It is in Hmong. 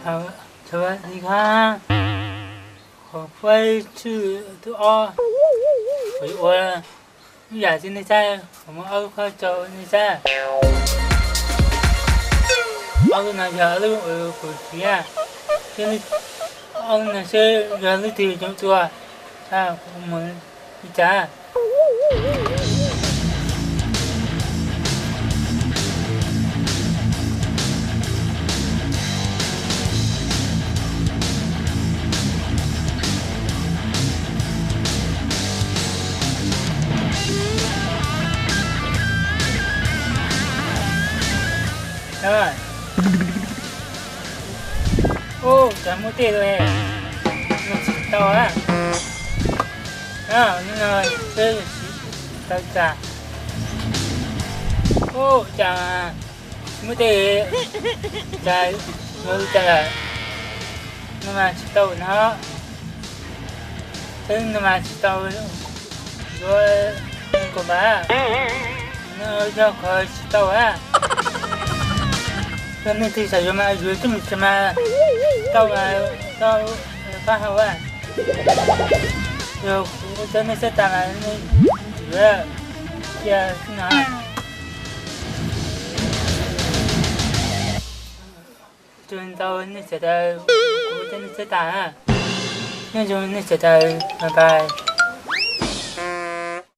Sawv daws ua li ko, kuv pub tswj tub ob, kuv yuav ua ib yam rau nej saib, kuv muab ob lub khob rau nej saib. Ob lub no yog ob lub uas kuv siv, ob lub no seb yog lub twg zoo dua, kuv mus li cas. Ub, cas muaj tej lawm, no tsis tau a. No, no, tsis tau cas. Ub, cas muaj tej, cas yuav li cas lawm. No mas tsis tau no. Peb no mas tsis tau yuav kom npam, no yog qhov tsis tau a. Yog nej twg xav yuav mas yuav coj mus tsev mas tau mas tau pab hau a. Yog kuv coj nej saib tas mas nej yuav cia xwb no. Ua tsaug ntau nej sawv daws, kuv coj nej saib tas na. Nyob zoo nej sawv daws, bye bye.